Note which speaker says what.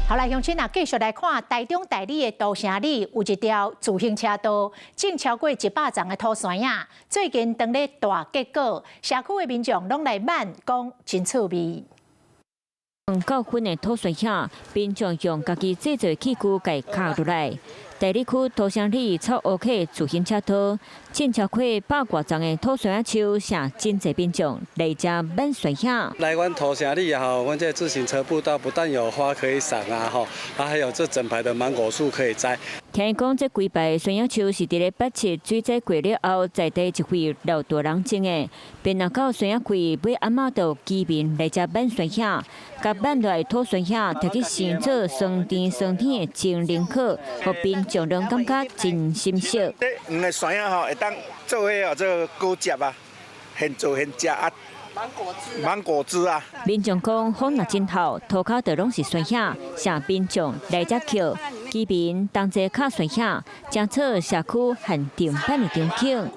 Speaker 1: 好來，鄉親啊，繼續來看台中大里的都城里有一條自行車道，種超過100叢的土山仔，最近當咧大結果，社區的民眾攏來挽講真趣味。
Speaker 2: 夠粉的土山仔，民眾用家己製作器具共敲落來。大里區土城里草湖溪自行車道，種超過百外叢的土山仔樹，吸真濟民眾來遮挽山仔。
Speaker 3: 來阮土城里啊吼，阮這自行車步道不但有花可以賞啊吼，啊還有這整排的芒果樹可以摘。
Speaker 2: 聽講這規排山仔樹是佇咧87水災過了後，在地一位老大人種的。變若到山仔季，每暗仔就有居民來遮挽山仔，共挽落來土山仔，提去生做酸甜酸甜的精靈果，予民眾攏感覺真心惜。
Speaker 4: 這黃的山仔吼，會當做彼個做果汁啊，現做現食啊。
Speaker 5: 芒果汁。
Speaker 4: 芒果汁啊。
Speaker 2: 民眾講風若真透，塗跤就攏是山仔，請民眾來遮抾，居民同齊敲山仔，成做社區限定版的場景。